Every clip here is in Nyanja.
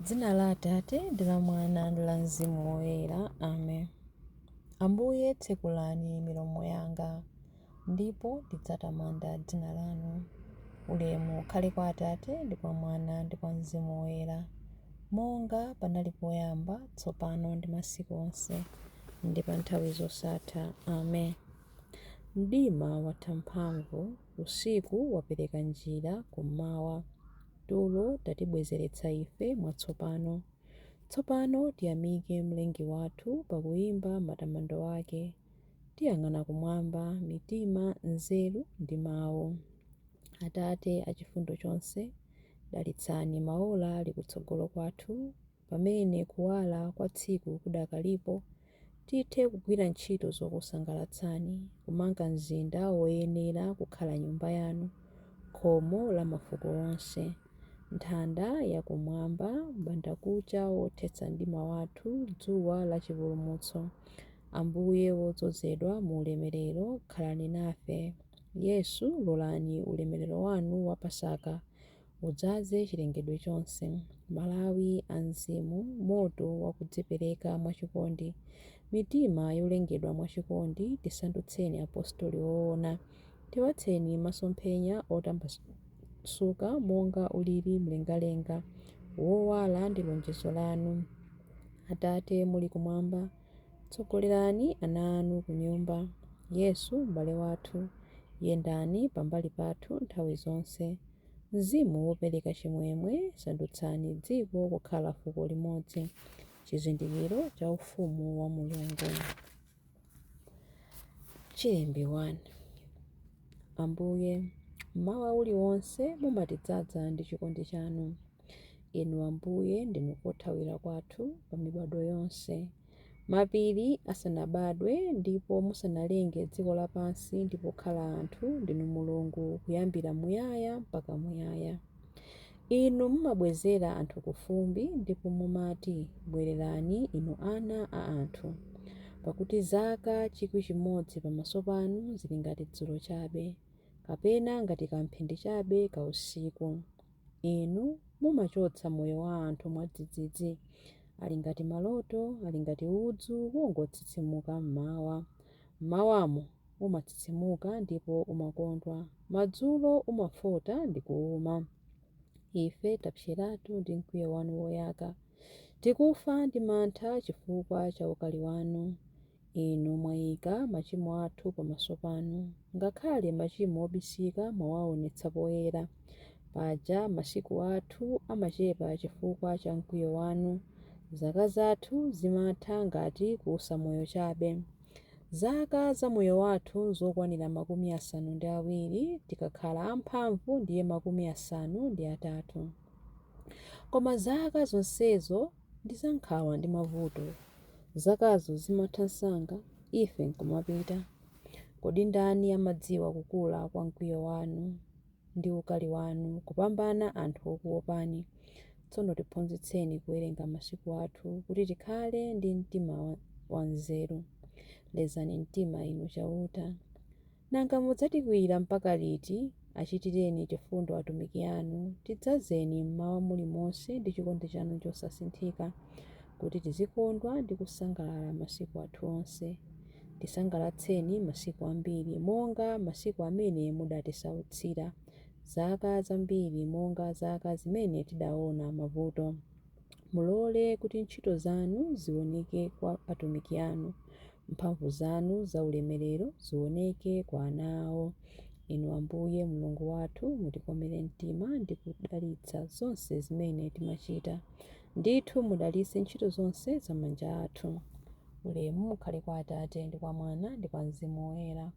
Dzina la Atate ndi la Mwana ndi la Mzimu Woyera. Amen. Ambuye, tsekulani milomo yanga, ndipo ndidzatamanda dzina lanu. Ulemu ukhale kwa Atate ndi kwa Mwana ndi kwa Mzimu Woyera, monga panali poyamba, tsopano ndi masiku onse, ndi pa nthawi zosatha. Amen. Mdima watha mphamvu, usiku wapereka njira kummawa. Tulo tatibwezeretsa ife mwatsopano. Tsopano tiyamike Mlengi wathu pakuyimba matamando ake. Tiyang'ana kumwamba, mitima, nzeru ndi mawu. Atate achifundo chonse, dalitsani maola ali kutsogolo kwathu, pamene kuwala kwa tsiku kudakalipo, tithe kugwira ntchito zokusangalatsani, kumanga mzinda woyenera kukhala nyumba yanu, khomo la mafuko onse, nthanda yakumwamba, mbandakucha wothetsa mdima wathu, dzuwa la chipulumutso. Ambuye wodzozedwa mu ulemerero, khalani nafe. Yesu, lolani ulemerero wanu wa Pasaka udzaze chilengedwe chonse, malawi a mzimu, moto wa kudzipereka mwachikondi, mitima yolengedwa mwachikondi, tisandutseni apostoli oona, tipatseni masomphenya otambasuka monga ulili mlengalenga, wowala ndi lonjezo lanu. Atate muli kumwamba, tsogolerani ana anu kunyumba. Yesu, m'bale wathu, yendani pambali pathu nthawi zonse. Mzimu wopereka chimwemwe, sandutsani dziko kukhala fuko limodzi, chizindikiro cha ufumu wa Mulungu. Chilimbi 1. Ambuye, mmawa uliwonse mumatidzaza ndi chikondi chanu. Inu Ambuye ndinu kothawira kwathu pa mibado yonse. Mapiri asanabadwe ndipo musanalenge dziko lapansi ndi pokhala anthu, ndinu Mulungu kuyambira muyaya mpaka muyaya. Inu mumabwezera anthu ku fumbi ndipo mumati, Bwererani inu ana a anthu. Pakuti zaka 1,000 pamaso panu zili ngati dzulo chabe, kapena ngati kamphindi chabe ka usiku. Inu mumachotsa moyo wa anthu mwadzidzidzi. Ali ngati maloto, ali ngati udzu wongotsitsimuka m'mawa. M'mawamo umatsitsimuka ndipo umakondwa, madzulo umafota ndi kuuma. Ife tapseratu ndi mkwiyo wanu woyaka. Tikufa ndi mantha chifukwa cha ukali wanu. Inu mwayika machimo athu pamaso panu, ngakhale machimo obisika mwawaonetsa poyera. Paja masiku athu amachepa chifukwa cha mkwiyo wanu, zaka zathu zimatha ngati kuusa moyo chabe. Zaka za moyo wathu nzokwanira 70, tikakhala amphamvu ndiye 80. Koma zaka zonsezo ndi za nkhawa ndi mavuto. Zakazo zimatha msanga, ife nkumapita. Kodi ndani amadziwa kukula kwa mkwiyo wanu ndi ukali wanu kupambana anthu okuwopani? Tsono tiphunzitseni kuwerenga masiku athu, kuti tikhale ndi mtima wanzeru. Lezani mtima Inu Chauta. Nanga mudzatikwiyira mpaka liti? Achitireni chifundo atumiki anu. Tidzazeni m'mawa mulimonse ndi chikondi chanu chosasinthika, kuti tizikondwa ndi kusangalala masiku athu onse. Tisangalatseni masiku ambiri, monga masiku amene mudatisautsira, zaka zambiri monga zaka zimene tidaona mavuto. Mulole kuti ntchito zanu zioneke kwa atumiki anu, mphamvu zanu zaulemerero zioneke kwa ana awo. Inu Ambuye Mulungu wathu, mutikomere mtima ndi kudalitsa zonse zimene timachita. Ndithu mudalitse ntchito zonse za manja athu. Ulemu ukhale kwa Atate ndi kwa Mwana ndi kwa Mzimu Woyera,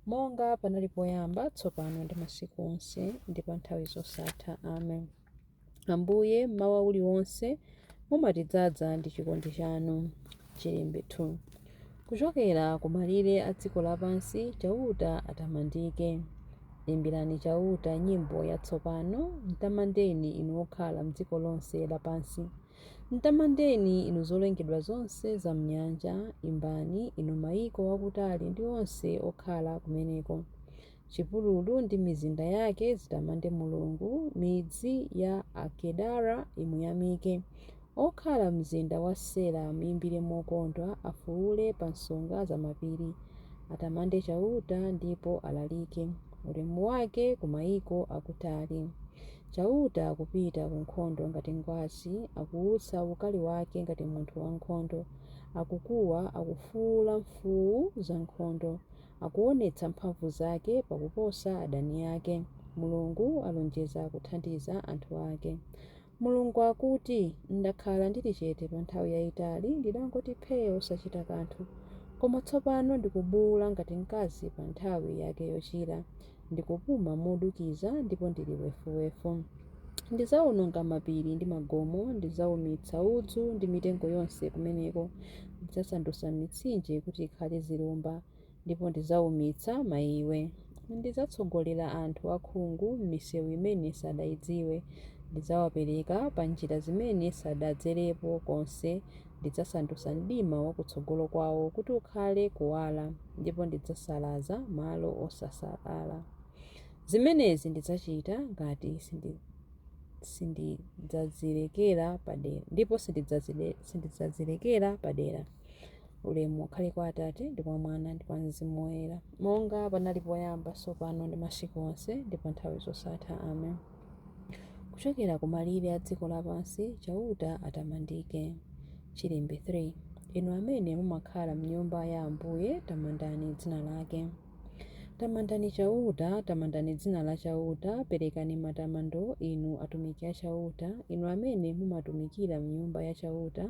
monga panali poyamba, tsopano ndi masiku onse, ndi pa nthawi zosatha. Amen. Ambuye, mmawa uliwonse mumatidzadza ndi chikondi chanu. Chilimbi 2. Kuchokera ku malire a dziko lapansi, Chauta atamandike. Imbirani Chauta nyimbo yatsopano, mtamandeni inu okhala m'dziko lonse lapansi. Mtamandeni inu zolengedwa zonse za m'nyanja, imbani inu maiko akutali ndi onse okhala kumeneko. Chipululu ndi mizinda yake zitamande Mulungu, midzi ya Akedara imuyamike. Okhala m'mzinda wa Sela amuimbire mokondwa, afuule pa nsonga za mapiri. Atamande Chauta ndipo alalike ulemu wake ku maiko akutali. Chauta akupita ku nkhondo ngati ngwazi, akuutsa ukali wake ngati munthu wankhondo. Akukuwa, akufuula mfuu zankhondo, akuonetsa mphamvu zake pakuposa adani ake. Mulungu alonjeza kuthandiza anthu ake. Mulungu akuti, Ndakhala ndili chete pa nthawi yaitali, ndidangoti phee osachita kanthu. Koma tsopano ndikubuula ngati mkazi pa nthawi yake yochira. Ndikupuma modukiza ndipo ndili wefuwefu. Ndidzaononga mapiri ndi magomo, ndidzaumitsa udzu ndi mitengo yonse kumeneko. Ndidzasandutsa mitsinje kuti ikhale zilumba, ndipo ndidzaumitsa maiwe. Ndidzatsogolera anthu akhungu m'misewu imene sadaidziwe. Ndidzawapereka pa njira zimene sadadzerepo konse. Ndidzasandutsa mdima wa kutsogolo kwawo kuti ukhale kuwala, ndipo ndidzasalaza malo osasalala. Zimenezi ndidzachita ngati sindidzazirekera padera, ndipo sindidzazirekera padera. Ulemu ukhale kwa Atate ndi kwa Mwana ndi kwa Mzimu Woyera, monga panali poyamba, tsopano ndi masiku onse, ndi pa nthawi zosatha. Amen. Kuchokera ku malire a dziko lapansi, Chauta atamandike. Chilimbi 3. Inu amene mumakhala m'nyumba ya Ambuye, tamandani dzina lake. Tamandani Chauta, tamandani dzina la Chauta, perekani matamando inu atumiki a Chauta, inu amene mumatumikira m'nyumba ya Chauta,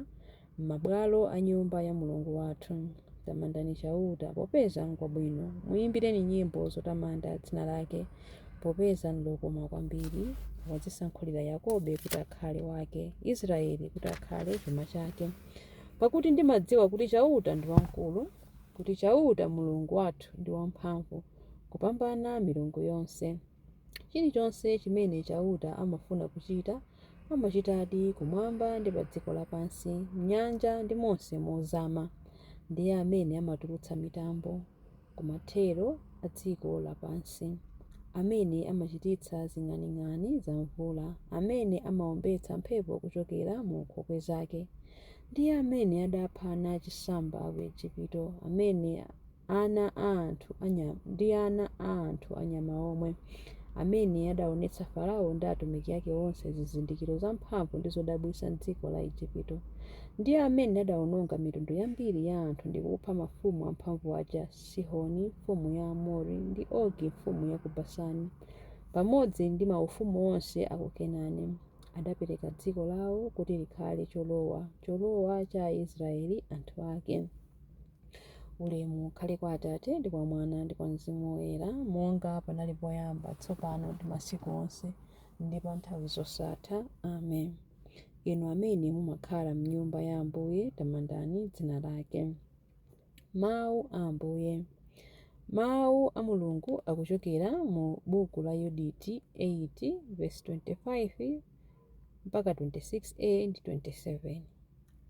m'mabwalo a nyumba ya Mulungu wathu. Tamandani Chauta, popeza n'ngwabwino, muyimbireni nyimbo zotamanda dzina lake, popeza n'lokoma kwambiri. Wadzisankhulira Yakobe kuti akhale wake, Israeli kuti akhale chuma chake. Pakuti ndimadziwa kuti Chauta ndi wamkulu, kuti Chauta Mulungu wathu ndi wamphamvu kupambana milungu yonse. Chilichonse chimene Chauta amafuna kuchita, amachitadi kumwamba ndi pa dziko lapansi, m'nyanja ndi monse mozama. Ndiye amene amatulutsa mitambo kumathero a dziko lapansi, amene amachititsa zing'aning'ani za mvula, amene amawombetsa mphepo kuchokera mu nkhokwe zake. Ndiye amene adapha ana achisamba a ku Ejipito, amene ana a anthu anyama, ndi ana a anthu anyama omwe, amene adaonetsa Farao ndi atumiki ake onse zizindikiro zamphamvu ndi zodabwitsa m'dziko la Ejipito. Ndiye amene adawononga mitundu yambiri ya anthu ndi kupha mafumu amphamvu aja, Sihoni mfumu ya Aamori ndi Ogi mfumu ya ku Basani, pamodzi ndi maufumu onse a ku Kenani. Adapereka dziko lawo kuti likhale cholowa, cholowa cha Aisraeli anthu ake. Ulemu ukhale kwa Atate ndi kwa Mwana ndi kwa Mzimu Woyera, monga panali poyamba, tsopano ndi masiku onse, ndi pa nthawi zosatha. Amen. Inu amene mumakhala m'nyumba ya Ambuye, tamandani dzina lake. Mawu a Ambuye. Mawu a Mulungu akuchokera mu buku la Yuditi 8 verse 25 mpaka 26a ndi 27.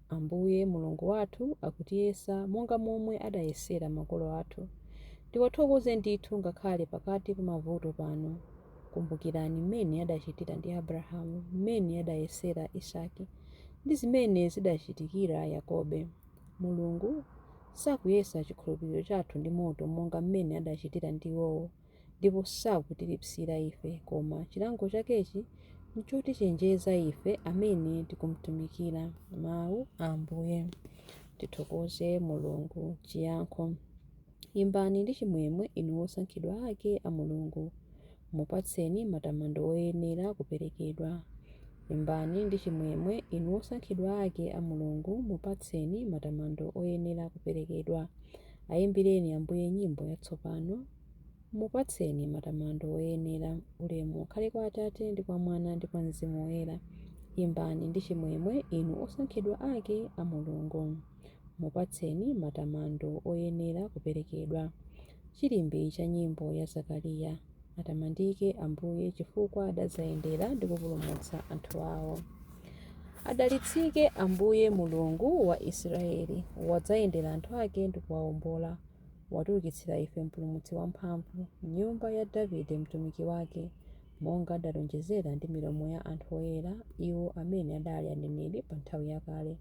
Ambuye Mulungu wathu akutiyesa monga momwe adayesera makolo athu. Tiwathokoze ndithu ngakhale pakati pa mavuto pano. Kumbukirani mmene adachitira ndi Abrahamu, mmene adayesera Isake, ndi zimene zidachitikira Yakobe. Mulungu sakuyesa chikhulupiriro chathu ndi moto monga mmene adachitira ndi iwowo, ndipo sakutilipsira ife, koma chilango chakechi nchotichenjeza ife amene tikumtumikira. Mawu a Ambuye. Tithokoze Mulungu. Chiyankho. Imbani ndi chimwemwe inu osankhidwa ake a Mulungu. Mupatseni matamando oyenera kuperekedwa. Imbani ndi chimwemwe inu osankhidwa ake a Mulungu, mupatseni matamando oyenera kuperekedwa. Ayimbireni Ambuye nyimbo yatsopano. Mupatseni matamando oyenera. Ulemu ukhale kwa Atate ndi kwa Mwana ndi kwa Mzimu Woyera. Imbani ndi chimwemwe inu osankhidwa ake a Mulungu. Mupatseni matamando oyenera kuperekedwa. Chilimbi cha nyimbo ya Zakariya. Atamandike Ambuye chifukwa adadzayendera ndi kupulumutsa anthu awo. Adalitsike Ambuye Mulungu wa Israeli, wadzayendera anthu ake ndi kuwawombola. Watiukitsira ife Mpulumutsi wamphamvu, m'nyumba ya Davide mtumiki wake, monga adalonjezera ndi milomo ya anthu oyera, iwo amene adali aneneri pa nthawi yakale.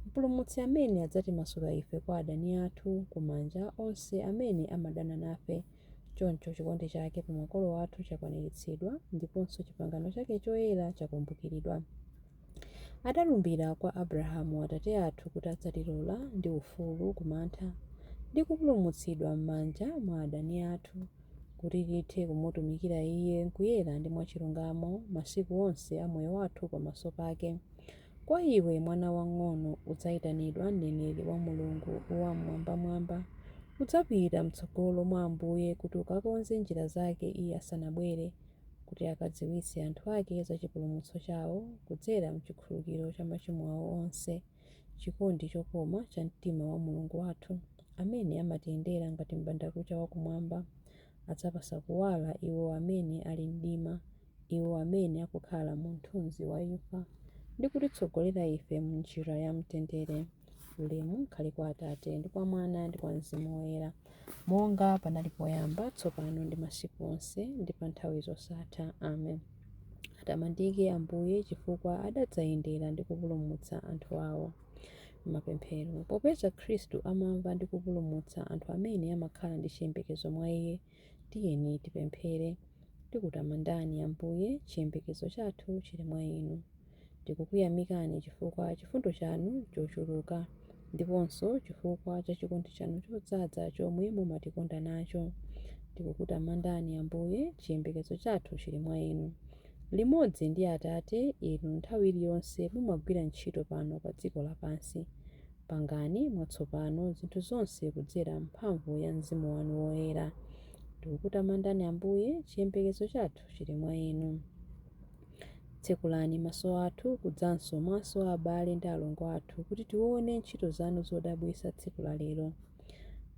Mpulumutsi amene adzatimasula ife kwa adani athu, ku manja onse amene amadana nafe. Choncho chikondi chake pa makolo athu chakwaniritsidwa, ndiponso chipangano chake choyera chakumbukiridwa. Adalumbira kwa Abrahamu atate athu kuti adzatilola ndi ufulu kumantha, ndi kupulumutsidwa m'manja mwa adani athu, kuti tithe kumutumikira Iye m'kuyera ndi mwachilungamo masiku onse a moyo wathu pamaso pake. Kwa iwe mwana wamng'ono udzayitanidwa mneneri wa Mulungu Wam'mwambamwamba. Udzapita m'tsogolo mwa Ambuye kuti ukakonze njira zake Iye asanabwere, kuti akadziwitse anthu ake za chipulumutso chawo kudzera m'chikhululukiro cha machimo awo onse. Chikondi chokoma cha mtima wa Mulungu wathu, amene amatiyendera ngati m'bandakucha wakumwamba, adzapatsa kuwala iwo amene ali mdima, iwo amene akukhala mu mthunzi wa imfa, ndi kutitsogolera ife m'njira ya mtendere. Ulemu ukhale kwa Atate, ndi kwa Mwana, ndi kwa Mzimu Woyera, monga panali poyamba, tsopano ndi masiku onse, ndi pa nthawi zosatha. Amen. Atamandike Ambuye chifukwa adadzayendera ndi kupulumutsa anthu awo. Mapemphero. Popeza Khristu amamva ndi kupulumutsa anthu amene amakhala ndi chiyembekezo mwa Iye, tiyeni tipemphere. Tikutamandani Ambuye, chiyembekezo chathu chili mwa Inu. Tikukuyamikani chifukwa chifundo chanu chochuluka, ndiponso chifukwa cha chikondi chanu chodzaza chomwe mumatikonda nacho. Tikukutamandani Ambuye, chiyembekezo chathu chili mwa Inu. Limodzi ndi Atate, Inu nthawi iliyonse mumagwira ntchito pano pa dziko lapansi. Pangani mwatsopano zinthu zonse kudzera mphamvu ya Mzimu wanu Woyera. Tikukutamandani Ambuye, chiyembekezo chathu chili mwa Inu. Tsekulani maso athu kudzanso maso a abale ndi alongo athu kuti tione ntchito zanu zodabwitsa tsiku la lero.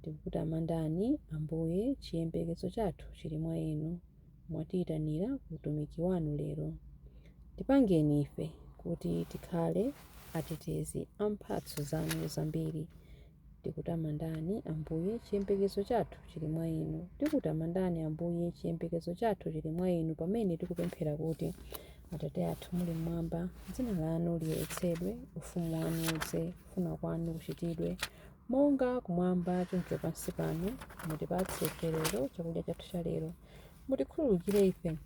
Tikukutamandani Ambuye, chiyembekezo chathu chili mwa Inu. Mwatiyitanira ku utumiki wanu lero. Tipangeni ife kuti tikhale atetezi a mphatso zanu zambiri. Tikutamandani Ambuye, chiyembekezo chathu chili mwa Inu. Tikutamandani Ambuye, chiyembekezo chathu chili mwa Inu pamene tikupemphera kuti, Atate athu muli mmwamba, dzina lanu liyeretsedwe, ufumu wanu udze, kufuna kwanu kuchitidwe, monga kumwamba choncho pansi pano. Mutipatse ife lero chakudya chathu cha lero. Mutikhululukire ife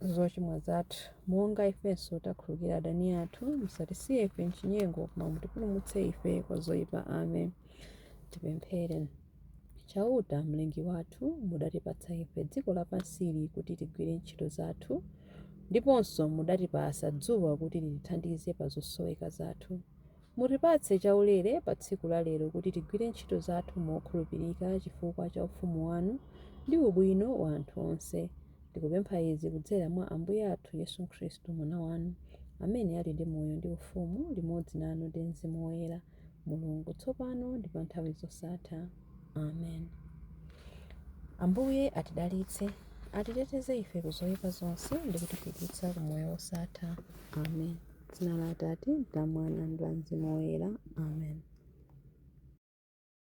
zochimwa zathu, monga ifenso takhululukira adani athu. Musatisiye ife mchinyengo, koma mutipulumutse ife kwa zoyipa. Amen. Tipemphere. Chauta Mlengi wathu, mudatipatsa ife dziko lapansili kuti tigwire ntchito zathu, ndiponso mudatipatsa dzuwa kuti litithandize pa zosoweka zathu. Mutipatse chaulere pa tsiku la lero kuti tigwire ntchito zathu mokhulupirika chifukwa cha ufumu wanu ndi ubwino wa anthu onse. Tikupempha izi kudzera mwa Ambuye athu Yesu Khristu Mwana wanu, amene ali ndi moyo ndi ufumu limodzi nanu ndi Mzimu Woyera, Mulungu, tsopano ndi pa nthawi zosatha. Amen. Ambuye atidalitse, atiteteze ife ku zoyipa zonse ndi kutifikitsa ku moyo wosatha. Amen. Dzina la Atate, ndi la Mwana, ndi la Mzimu Woyera. Amen.